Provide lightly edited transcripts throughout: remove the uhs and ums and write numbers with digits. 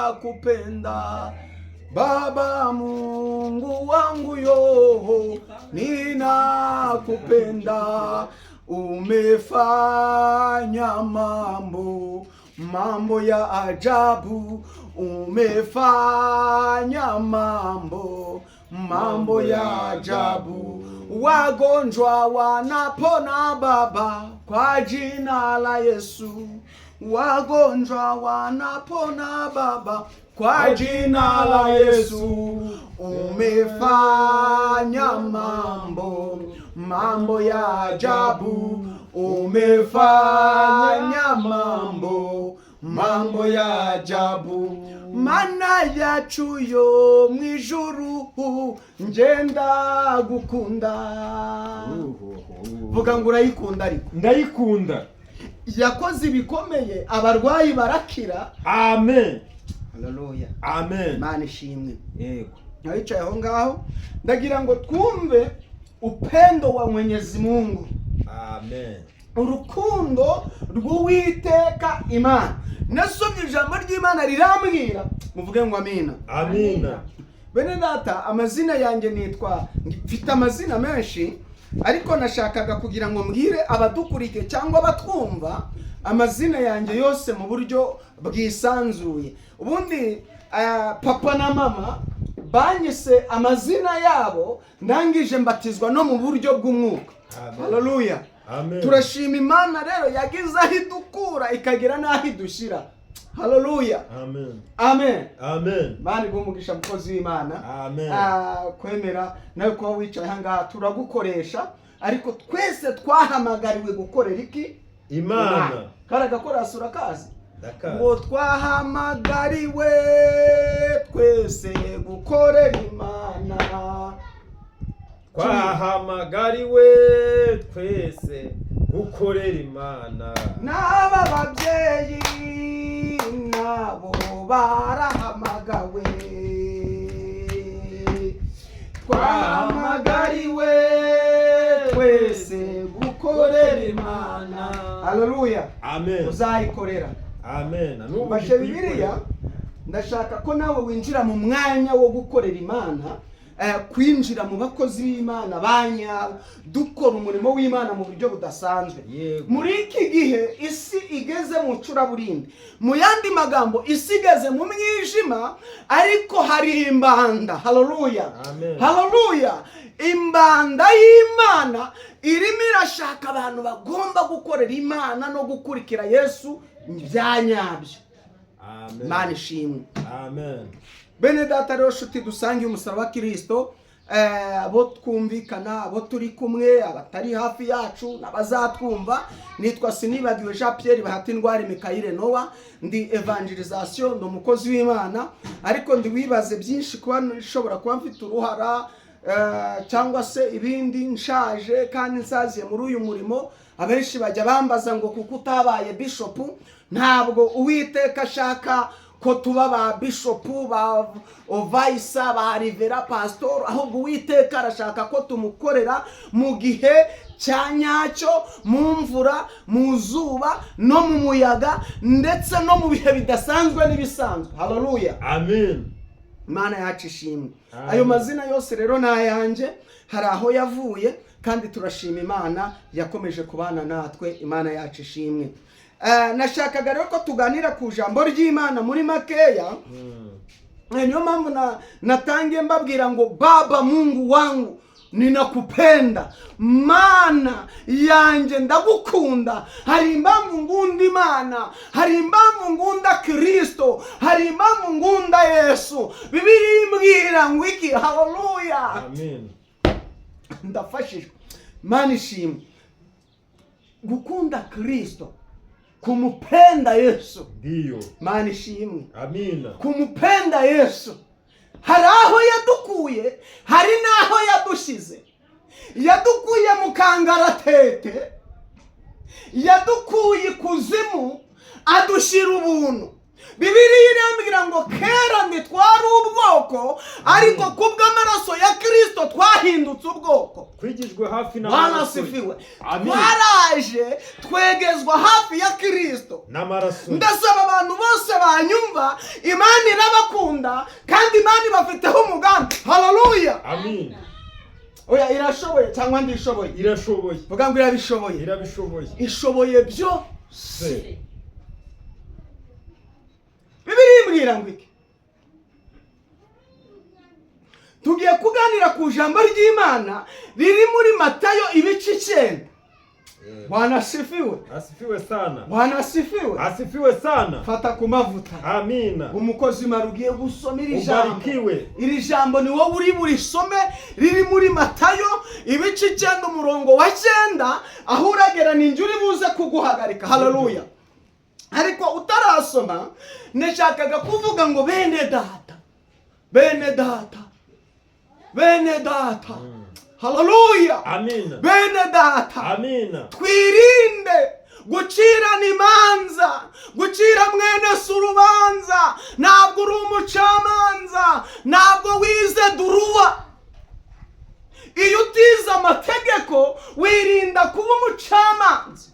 Ninakupenda Baba Mungu wangu yoho, ninakupenda. Umefanya mambo mambo ya ajabu, umefanya mambo mambo ya ajabu. Wagonjwa wanapona Baba kwa jina la Yesu. Wagonjwa wanapona Baba kwa jina la Yesu. Umefanya mambo mambo ya ajabu, umefanya mambo mambo ya ajabu. Mana yacu yo mu ijuru, ngenda gukunda. Vuga ngo urayikunda ariko. Ndayikunda. Yakoze ibikomeye, abarwayi barakira. Amen. Haleluya. Amen. Imana ishimwe. Yego. Nawicaye aho ngaho, ndagira ngo twumve upendo wa Mwenyezi Mungu. Amen. Urukundo rw'Uwiteka Imana. Nasomye ijambo ry'Imana rirambwira, muvuge ngo amina. Amina. Bene data, amazina yanjye nitwa, mfite amazina menshi, ariko nashakaga kugira ngo mbwire abadukurikiye cyangwa abatwumva amazina yanjye yose mu buryo bwisanzuye. Ubundi papa na mama banyise amazina yabo, ndangije mbatizwa no mu buryo bw'umwuka. Amen. Haleluya. Amen. Turashima Imana rero yagize aho idukura ikagera n'aho idushyira. Haleluya. Amen. Amen. Amen. Imana iguhe umugisha, mukozi w'Imana. Amen. Kwemera nawe kuba wicaye aha ngaha, turagukoresha, ariko twese twahamagariwe gukorera iki? Imana. Kari agakorasi urakazi? Ndakazi. Ngo twahamagariwe twese gukorera Imana. Twahamagariwe twese gukorera Imana. N'aba babyeyi nabo barahamagawe. Twahamagariwe twese gukorera Imana. Haleluya. Amen. Uzayikorera. Amen. N'ubu Mfashe ndi kuyikorera. Bibiliya, ndashaka ko nawe winjira mu mwanya wo gukorera Imana, kwinjira mu bakozi b'Imana ba nyabo, dukora umurimo w'Imana mu buryo budasanzwe. Yego. Muri iki gihe isi igeze mu curaburindi, mu yandi magambo isi igeze mu mwijima, ariko hari imbanda. Haleluya. Amen. Haleluya. Imbanda y'Imana irimo irashaka abantu bagomba gukorera Imana no gukurikira Yesu bya nyabyo. Amen. Imana ishimwe. Amen. Bene data rero, shuti dusangiye umusaraba wa Kirisito, abo twumvikana, abo turi kumwe, abatari hafi yacu n'abazatwumva, nitwa Sinibagiwe Jean Pierre Bahati Ndwari Mikayire Nowa. Ndi evangelisation, ndi umukozi w'Imana, ariko ndi wibaze byinshi kuba nshobora kuba mfite uruhara cyangwa se ibindi, nshaje kandi nsaziye muri uyu murimo. Abenshi bajya bambaza ngo kuko utabaye bishopu. Ntabwo Uwiteka ashaka ko tuba ba bishopu, ba ovayisa, ba rivera, pasitori, ahubwo Uwiteka arashaka ko tumukorera mu gihe cya nyacyo, mu mvura, mu zuba no mu muyaga, ndetse no mu bihe bidasanzwe n'ibisanzwe. Haleluya. Amen. Imana yacu ishimwe. Amen. Ayo mazina yose rero ni ayanjye, hari aho yavuye, kandi turashima Imana yakomeje kubana natwe. Imana yacu ishimwe. Nashakaga rero ko tuganira ku ijambo ry'Imana muri makeya. Niyo mpamvu natangiye mbabwira ngo Baba Mungu wangu ninakupenda, Mana yanjye ndagukunda. Hari impamvu ngunda Imana, hari impamvu ngunda Kirisito, hari impamvu ngunda Yesu. Bibiliya imbwira ngo iki? Haleluya. Amen. Ndafashijwe, Mana ishimwe. Gukunda Kirisito, kumupenda Yesu. Ndiyo. Mana ishimwe. Amina. Kumupenda Yesu, hari aho yadukuye, hari n'aho yadushyize. Yadukuye mu kangaratete, yadukuye ikuzimu, adushyira ubuntu. Bibiliya irambwira ngo kera ntitwari ubwoko. ubwoko, ariko kubw'amaraso ya Kirisito twahindutse ubwoko. Twigijwe hafi Bwana n'amaraso ye. asifiwe. Amin. Twaraje twegezwa hafi ya Kirisito n'amaraso ye. Ndasaba abantu bose banyumva, Imana irabakunda kandi Imana ibafiteho umugambi. Haleluya! Amin. Oya, irashoboye cyangwa ndishoboye? Irashoboye. Vuga ngo irabishoboye. Irabishoboye. Ishoboye byo. Se. Bibiliya imbwira ngo iki? Tugiye kuganira ku ijambo ry'Imana riri muri Matayo ibice 9. Bwana asifiwe. Asifiwe sana. Bwana asifiwe. Asifiwe sana. Fata ku mavuta. Amina. Umukozi mara ugiye gusoma iri jambo. Ubarikiwe. Iri jambo ni wowe uri burisome, riri muri Matayo ibice 9, umurongo wa 9, aho uragera ni njye uri buze kuguhagarika. Haleluya! Ariko utarasoma, nashakaga kuvuga ngo bene data, bene data, bene data, haleluya! Amina. Bene data, Amina. twirinde gucirana imanza, gucira mwene si urubanza. Ntabwo uri umucamanza, ntabwo wize droit. Iyo utize amategeko wirinda kuba umucamanza.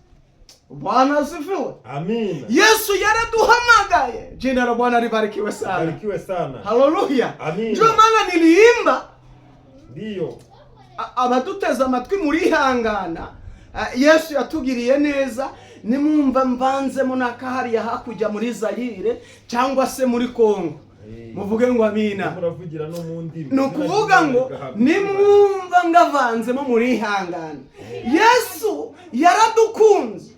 Bwana asifiwe. Amina. Yesu yaraduhamagaye. Jina la Bwana libarikiwe sana. Barikiwe sana. Haleluya! Amina. Ndio maana niliimba. Ndiyo. Abaduteze amatwi murihangana. Yesu yatugiriye neza. Nimwumva mvanzemo n'akahariya hakurya muri Zayire cyangwa se muri Kongo, muvuge ngo amina. Muravugira no mu ndimi. Ni ukuvuga ngo nimwumva ngavanzemo murihangana. Yesu yaradukunze,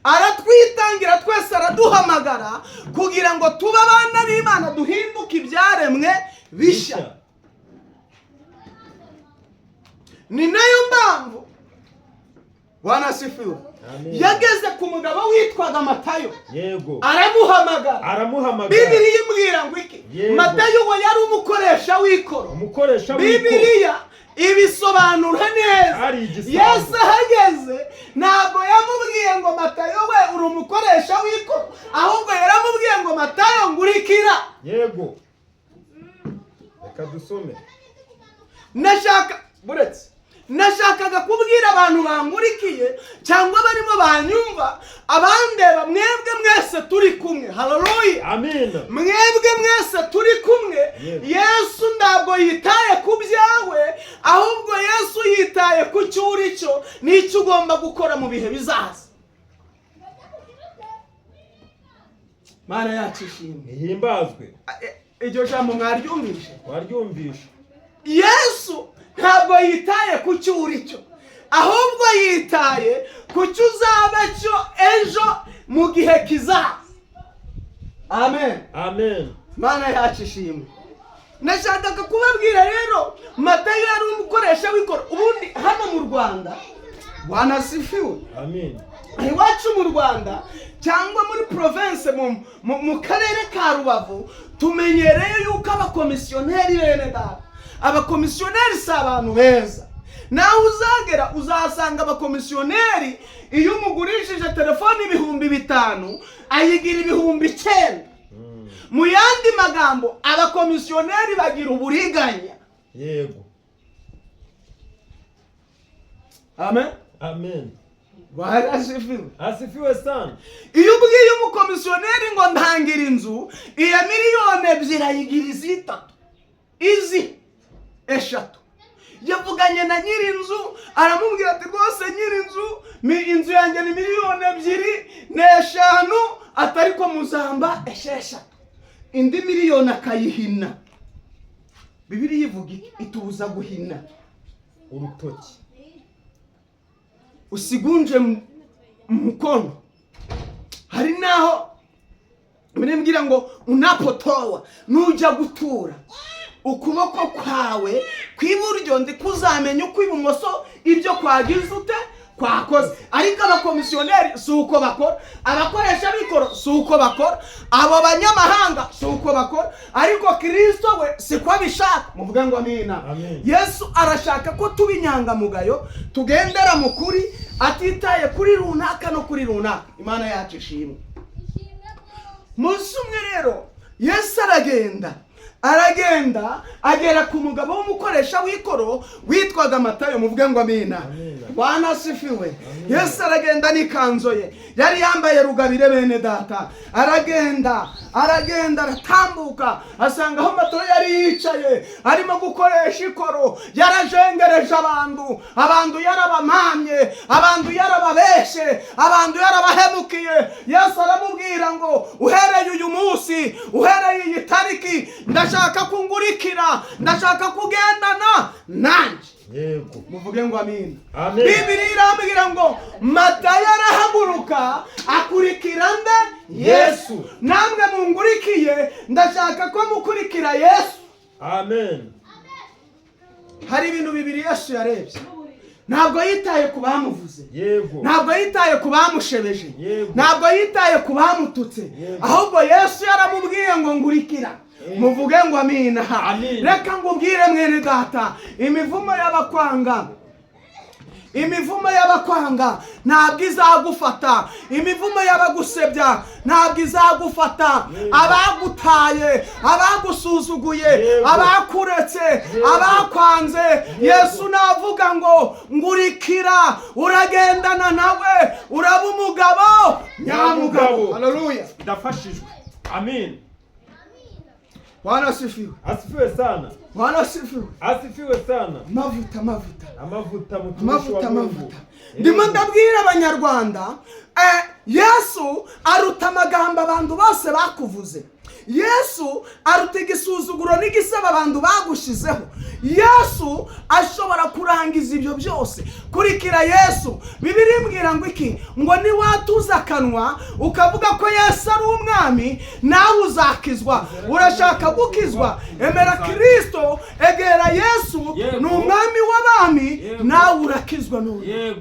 aratwitangira twese, araduhamagara kugira ngo tube abana b'Imana, duhinduke ibyaremwe bishya. Ni nayo mpamvu, Bwana asifiwe, Amen. yageze ku mugabo witwaga Matayo, aramuhamagara. Aramuhamagara. Bibiliya imbwira ngo iki? Yego. Matayo we yari umukoresha w'ikoro. Umukoresha w'ikoro. Bibiliya ibisobanura neza. Ari igisambo. Yesu ahageze ntabwo yamubwiye ngo Matayo we uri umukoresha w'ikoro, ahubwo yaramubwiye ngo Matayo ngurikira. Yego, reka dusome. Nashaka buretse, nashakaga kubwira abantu bangurikiye cyangwa barimo banyumva, abandeba, mwebwe mwese turi kumwe, haleluya! Amina. Mwebwe mwese turi kumwe. Yego. Yesu ntabwo yitaye ku byawe, ahubwo Yesu yitaye ku cyo uri cyo n'icyo ugomba gukora mu bihe bizaza. Mana yacu ishimwe. Ihimbazwe. Iryo jambo mwaryumvishe? Waryumvisha. Yesu ntabwo yitaye ku cyo uri cyo, ahubwo yitaye ku cyo uzaba cyo ejo mu gihe kizaza. Amen. Amen. Mana yacu ishimwe. Nashakaga kubabwira rero, Matayo yari umukoresha w'ikoro. Ubundi hano mu Rwanda, Bwana asifiwe, Amen. iwacu mu Rwanda cyangwa muri province mu karere ka Rubavu, tumenyereye yuko abakomisiyoneri, bene data, abakomisiyoneri si abantu beza. Nawe uzagera uzasanga abakomisiyoneri, iyo umugurishije telefone 5000 ayigira 9000. Mu yandi magambo, abakomisiyoneri bagira uburiganya. Amen. Amen. Bwana asifiwe. Asifiwe sana. Iyo ubwiye umukomisiyoneri ngo ntangira inzu iya 2 miliyoni, ayigira izitatu, izi 3. Yavuganye na nyir'inzu, aramubwira ati rwose nyir'inzu, inzu yanjye ni 2.5 miliyoni, atari ko muzamba 6, indi miliyoni akayihina. Bibiliya ivuga iki? Itubuza guhina urutoki. Usigunje mkono. Hari naho mbwira ngo unapotoa, nujya gutura ukuboko kwawe kw'iburyo ndikuzamenya uko ibumoso ibyo kwagize ute kwakoze. Ariko abakomisiyoneri si uko bakora, abakoresha b'ikoro si uko bakora, abo banyamahanga si uko bakora, ariko Kirisito we siko abishaka. Muvuge ngo amina. Amen. Yesu arashaka ko tuba inyangamugayo, tugendera mu kuri, atitaye kuri runaka no kuri runaka. Imana yacu ishimwe. Munsi umwe rero Yesu aragenda Aragenda agera ku mugabo w'umukoresha w'ikoro witwaga Matayo. Muvuge ngo amina. Amina. Bwana asifiwe. Yesu aragenda n'ikanzu ye yari yambaye rugabire, bene data. Aragenda, aragenda, aratambuka, asanga aho Matayo yari yicaye arimo gukoresha ikoro. Yarajengereje abantu, abantu yarabamamye, abantu yarababeshe, abantu yarabahemukiye. Yesu aramubwira ngo: "Uhereye uyu munsi, uhereye iyi tariki, ndashaka kungurikira, ndashaka kugendana nanjye." Muvuge ngo amina. Amen. Bibiri irambwira ngo Matayo arahaguruka akurikira nde? Yesu. Namwe mungurikiye, ndashaka ko mukurikira Yesu. Amen. Hari ibintu bibiri Yesu yarebye. Ntabwo yitaye ku bamuvuze, ntabwo yitaye ku bamushebeje, ntabwo yitaye ku bamututse, ahubwo Yesu yaramubwiye ngo: "Ngurikira." Muvuge ngo amina. Amina. Reka ngubwire, mwene data, imivumo y'abakwanga, imivumo y'abakwanga ntabwo izagufata. Imivumo y'abagusebya ntabwo izagufata. Abagutaye, abagusuzuguye, abakuretse, abakwanze, Yesu navuga ngo ngurikira, uragendana nawe, uraba umugabo nyamugabo. Nyamugabo. Haleluya. Ndafashijwe, amin. Bwana asifiwe. Asifiwe sana. Bwana asifiwe. Asifiwe sana. Amavuta, amavuta. Amavuta, mtumishi wa Amavuta, Mungu. amavuta. Ndimo ndabwira Abanyarwanda, Yesu aruta amagambo abantu bose bakuvuze. Yesu aruta igisuzuguro n'igisebo abantu bagushizeho. Yesu ashobora kurangiza ibyo byose. Kurikira Yesu. Bibiri imbwira ngo iki? Ngo niwatuza akanwa ukavuga ko Yesu ari umwami, nawe uzakizwa. Urashaka gukizwa? Emera Kirisito, egera Yesu. Ni umwami w'abami. Nawe urakizwa none.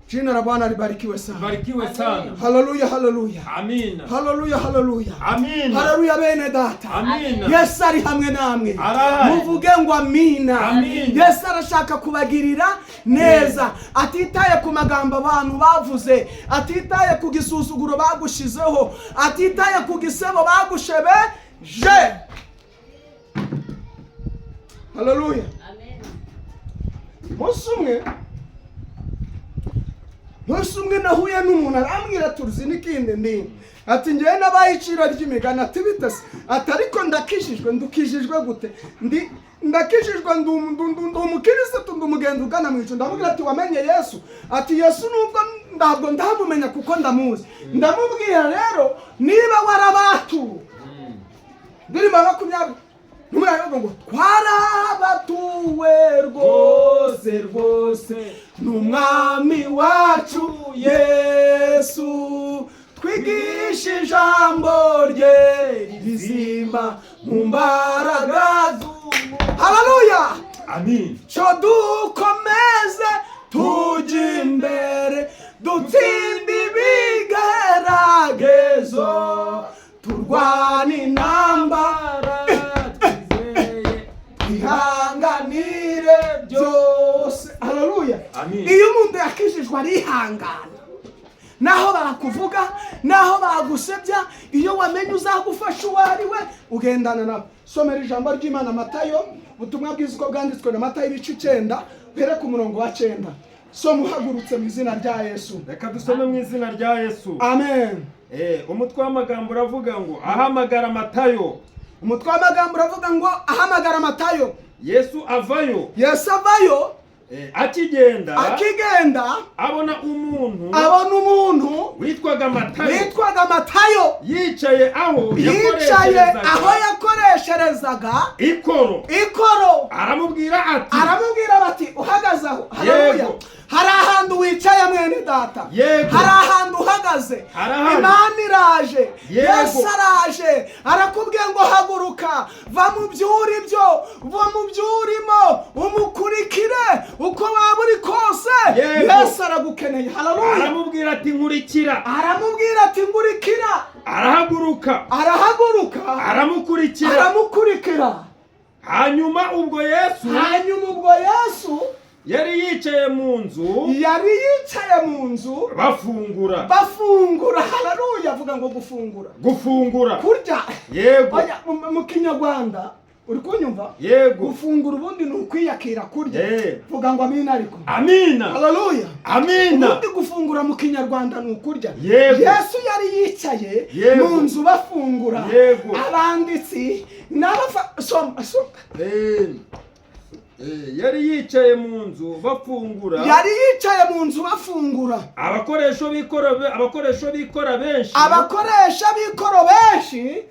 Jina la Bwana libarikiwe sana. Barikiwe sana. Haleluya, haleluya. Amina. Haleluya, haleluya. Amina. Haleluya, bene data. Amina. Yesu ari hamwe namwe. Arahari. Muvuge ngo amina. Amina. Yesu arashaka kubagirira neza, atitaye ku magambo abantu bavuze, atitaye ku gisuzuguro bagushizeho, atitaye ku gisebo bagushebeje. Haleluya. Umunsi umwe nahuye n'umuntu, arambwira, tuzi n'ikindi ndi, ati: "Ngewe nabaye iciro ry'imigani." Ati: "Bite se?" Ati: "Ariko ndakijijwe." "Ndukijijwe gute?" "Ndi ndakijijwe, ndi umukirisitu, ndi umugenzi ugana mu ijuru." Ndamubwira ati: "Wamenye Yesu?" Ati: "Yesu nubwo ntabwo ndamumenya kuko ndamuzi." Ndamubwira rero, niba warabatuwe, ndirimbo 28 avuga ngo twarabatuwe rwose rwose n'umwami wacu Yesu, twigisha ijambo rye rizima mu mbaraga. Haleluya. Amin. Cyo dukomeze tujye imbere, dutsinde ibigeragezo, turwane intambara, twihanganire byose. Haleluya. Amin. Iyo umuntu yakijijwe arihangana, naho bakuvuga, naho bagusebya. Iyo wamenye uzagufasha uwo ari we, ugendana nawe. Somera ijambo ry'Imana, Matayo, ubutumwa bwiza uko bwanditswe na Matayo, ibice 9, uhere ku murongo wa 9. Soma uhagurutse mu izina rya Yesu. Reka dusome mu izina rya Yesu. Amen. Umutwe w'amagambo uravuga ngo ahamagara Matayo. Umutwe w'amagambo uravuga ngo ahamagara Matayo. Yesu avayo. Yesu avayo. Akigenda, Akigenda, abona umuntu abona umuntu witwaga Matayo witwaga Matayo yicaye aho yicaye yakoresherezaga aho yakoresherezaga ikoro. Ikoro. Aramubwira ati, Aramubwira bati uhagaze aho. Haleluya. Hari ahantu wicaye, mwene data. Hari ahantu uhagaze. Harahari. Imana iraje. Yesu araje, arakubwiye ngo haguruka, va mu byo uri byo, va mu byo urimo, umukurikire uko waba uri kose. Yesu aragukeneye. Haleluya. Aramubwira ati: "Nkurikira." Aramubwira ati: "Nkurikira." Arahaguruka, Arahaguruka, aramukurikira. Aramukurikira. Hanyuma ubwo Yesu Hanyuma ubwo Yesu yari yicaye mu nzu, yari yicaye mu nzu, bafungura. Bafungura. Haleluya. Avuga ngo gufungura. Gufungura. Kurya. Yego. Oya, mu Kinyarwanda. Uri kunyumva? Yego. Gufungura ubundi ni ukwiyakira kurya. Vuga ngo amina ariko. Amina. Haleluya. Amina. Ubundi gufungura mu Kinyarwanda ni ukurya. Yego. Yesu yari yicaye mu nzu bafungura. Abanditsi n'abafa, soma, soma. Yari yicaye mu nzu bafungura. Yari yicaye mu nzu bafungura. Abakoresha b'ikoro benshi. Abakoresha b'ikoro benshi.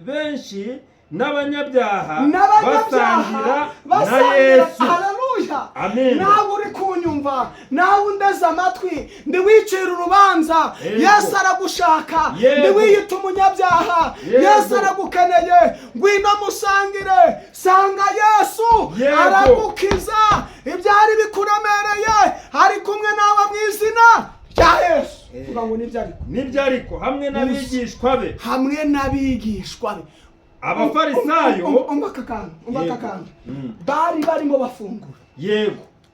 Benshi n'abanyabyaha n'abanyabyaha basangira na basangira. Yesu. Haleluya. Amen. Nawe uri kunyumva, nawe undeze amatwi, ndiwicira urubanza. Yesu aragushaka. Ndiwiyita umunyabyaha. Yesu aragukeneye. Ngwino musangire. Sanga Yesu. Aragukiza ibyari bikuremereye. Ari kumwe nawe mu izina rya Yesu. Vuga ngo nibyo ariko. Nibyo ariko, hamwe n'abigishwa be. Hamwe n'abigishwa be. Abafarisayo. Umva aka kantu, umva aka kantu. Bari barimo bafungura.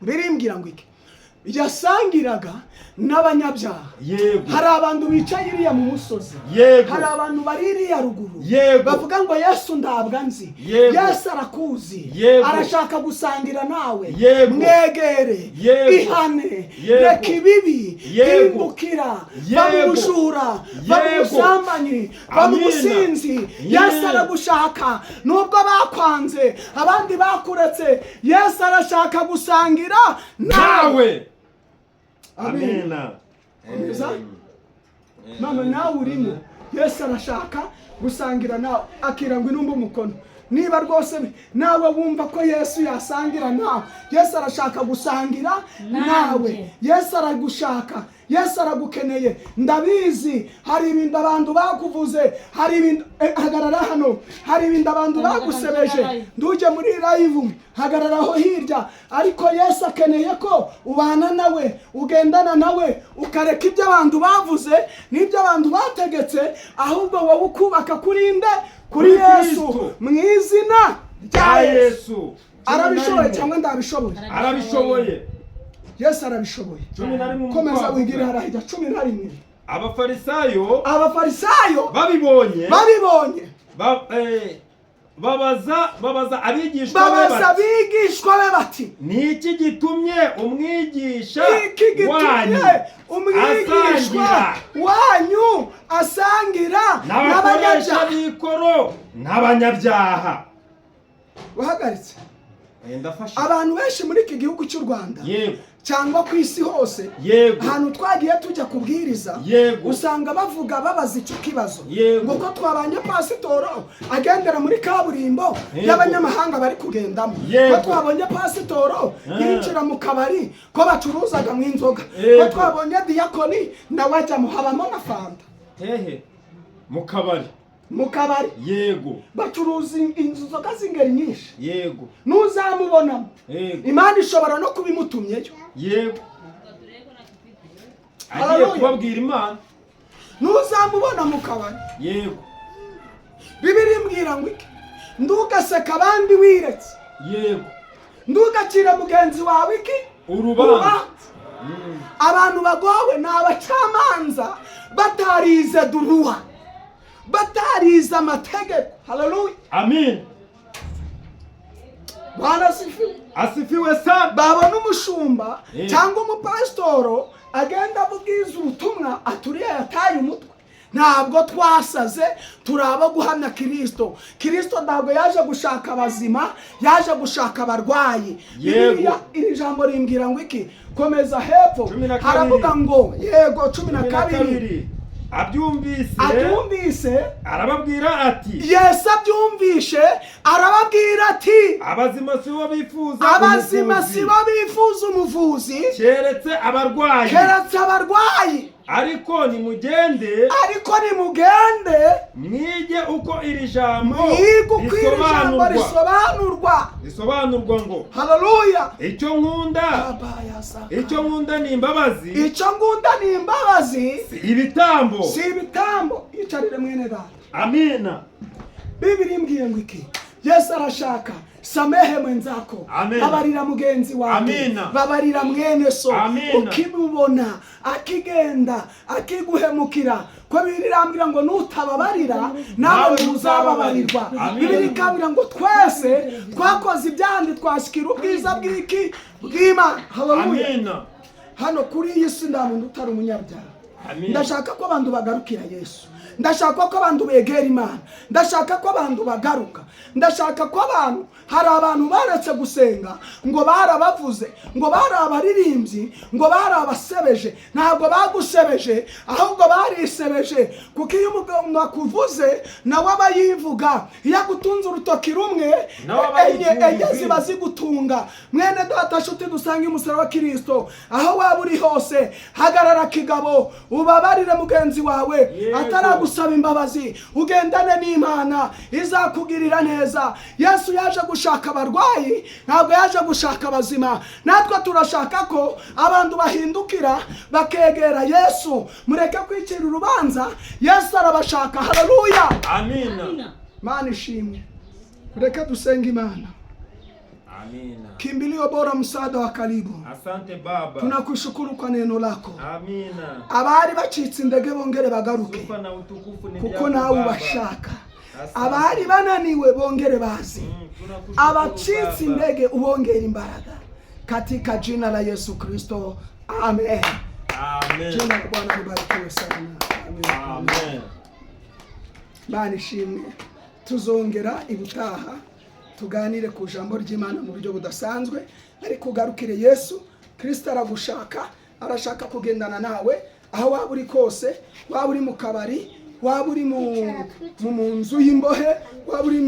Birimbwira ngo iki? Yasangiraga n'abanyabyaha. Hari abantu bicaye iriya mu musozi. Hari abantu bari iriya ruguru. Bavuga ngo Yesu ndabwa nzi. Yesu arakuzi. Arashaka gusangira nawe. Mwegere. Ihane. Reka ibibi. Hindukira. Va mu bujura, va mu busambanyi, va mu Amina. businzi. Yesu aragushaka. Nubwo bakwanze, abandi bakuretse, Yesu arashaka gusangira nawe. Nawe. Amen. Amina. Komeza. Mama, nawe urimo, Yesu arashaka gusangira nawe. Akira ngo inumbe umukono niba rwose nawe wumva ko Yesu yasangira nawe. Yesu arashaka gusangira nawe. Yesu aragushaka, Yesu aragukeneye. Ndabizi hari ibintu abantu bakuvuze, hari ibintu, hagarara hano, hari ibintu abantu bagusebeje. Ndujye muri live, hagarara aho hirya. Ariko Yesu akeneye ko ubana nawe, ugendana nawe, ukareka ibyo abantu bavuze n'ibyo abantu bategetse, ahubwo wowe ukubaka kuri nde? Kuri Kuri Yesu. Kristo. Mu izina rya Rya Yesu. Yesu. Arabishoboye cyangwa ndabishoboye? Arabishoboye. Yesu arabishoboye. 11. Komeza wigire harahijya 11. Abafarisayo Abafarisayo babibonye, babibonye, babaza abigishwa be babaza bati, abigishwa be bati, ni iki gitumye umwigisha iki gitumye wanyu umwigishwa asangira wanyu asangira n'abakoresha n'abanyabyaha b'ikoro n'abanyabyaha? Wahagaritse. Ndafashe. Abantu benshi muri iki gihugu cy'u Rwanda cyangwa ku isi hose, ahantu twagiye tujya kubwiriza, usanga bavuga, babaza icyo kibazo, ngo ko twabanye pasitoro agendera muri kaburimbo y'abanyamahanga bari kugendamo, ko twabonye pasitoro yinjira mu kabari ko bacuruzaga mu inzoga, ko twabonye diyakoni nawe ajya mu habamo na fanta. Hehe? Mu kabari? Mu kabari. Bacuruza inzoga z'ingeri nyinshi. Ntuzamubonamo. Imana ishobora no kubimutumyeyo. Agiye Hallelujah. kubabwira Imana. Ntuzamubona mu kabari. Bibiri imbwira ngo iki? Ntugaseka abandi wiretse. Ntugacire mugenzi wawe iki? Urubanza. Urubanza. Abantu bagowe ni abacamanza batarize droit, batarize amategeko. Haleluya. Amin. Bwana asifiwe. Asifiwe sana. Babona umushumba cyangwa umupasitoro agenda abubwiza ubutumwa, aturiye yataye umutwe. Ntabwo twasaze, turi abo guhamya Kirisito. Kirisito ntabwo yaje gushaka abazima, yaje gushaka abarwayi. Bibiliya iri jambo rimbwira ngo iki? Komeza hepfo. 12. Haravuga ngo, yego, cumi na cumi na kabiri. kabiri. Abyumvise, Abyumvise, arababwira ati, Yesu abyumvishe arababwira ati, abazima si bo bifuza abazima umuvuzi, si bo bifuza umuvuzi, keretse abarwayi. Keretse abarwayi. Ariko nimugende, Ariko nimugende, mwige uko iri jambo mwige uko iri jambo risobanurwa, risobanurwa. Risobanurwa ngo, Haleluya. icyo nkunda, icyo nkunda ni imbabazi, Icyo ngunda ni imbabazi, si ibitambo. Si ibitambo. Yicarire mwene data. Amina. Bibiri imbwiye ngo iki? Yesu arashaka. Samehe mwenzako. Amen. Babarira mugenzi wawe. Amina. Babarira mwene so. Amina. Ukimubona akigenda akiguhemukira, ko Bibiliya irambwira ngo nutababarira nawe nawe ntuzababarirwa. Amina. Bibiliya ikambwira ngo twese twakoze ibyaha ntitwashyikira ubwiza bw'iki? Bw'Imana. Haleluya. Amina. Hano kuri iyi si nta muntu utari umunyabyaha. Amina. Ndashaka ko abantu bagarukira Yesu, ndashaka ko abantu begera Imana, ndashaka ko abantu bagaruka, ndashaka ko abantu, hari abantu baretse gusenga ngo barabavuze, ngo bari abaririmbyi, ngo bari abasebeje. Ntabwo bagusebeje, ahubwo barisebeje, kuko iyo umugabo akuvuze nawe aba yivuga. Iyo agutunze urutoki rumwe, nawe aba enye yitunga enye izindi. Ziba zigutunga. Mwene data, nshuti dusange umusaraba wa Kirisito, aho waba uri hose, hagarara kigabo, ubabarire mugenzi wawe ataragusaba imbabazi. Ugendane n'Imana, izakugirira neza. Yesu yaje gushaka abarwayi, ntabwo yaje gushaka abazima. Natwe turashaka ko abantu bahindukira bakegera Yesu. Mureke kwicira urubanza, Yesu arabashaka. Haleluya. Amina. Mana ishimwe. Reka dusenge Imana. Amina. Kimbilio bora, msaada wa karibu, Asante Baba. Tunakushukuru kwa neno lako. Amina. Abari bacitse intege bongere bagaruke, Sifa na utukufu ni kuko vyako nawe Baba. ubashaka. Asante. Abari bananiwe bongere bazi. Tunakushukuru Abacitse Baba. intege ubongera imbaraga, katika jina la Yesu Kristo, amen. Amen. Jina la Bwana libarikiwe sana. Amen. Amen. Mana ishimwe. Tuzongera ibutaha tuganire ku ijambo ry'Imana mu buryo budasanzwe, ariko ugarukire Yesu Kirisito. Aragushaka, arashaka kugendana nawe aho waba uri kose, waba uri mu kabari, waba uri mu nzu y'imbohe, waba uri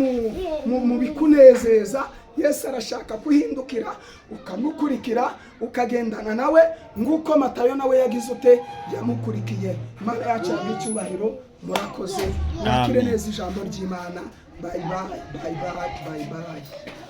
mu bikunezeza. Yesu arashaka kuhindukira ukamukurikira, ukagendana nawe nguko Matayo nawe yagize ute? Yamukurikiye. Imana yacu yaguha icyubahiro. Murakoze, mwakire Amen. neza ijambo ry'Imana. Bye bye, bye bye, bye bye.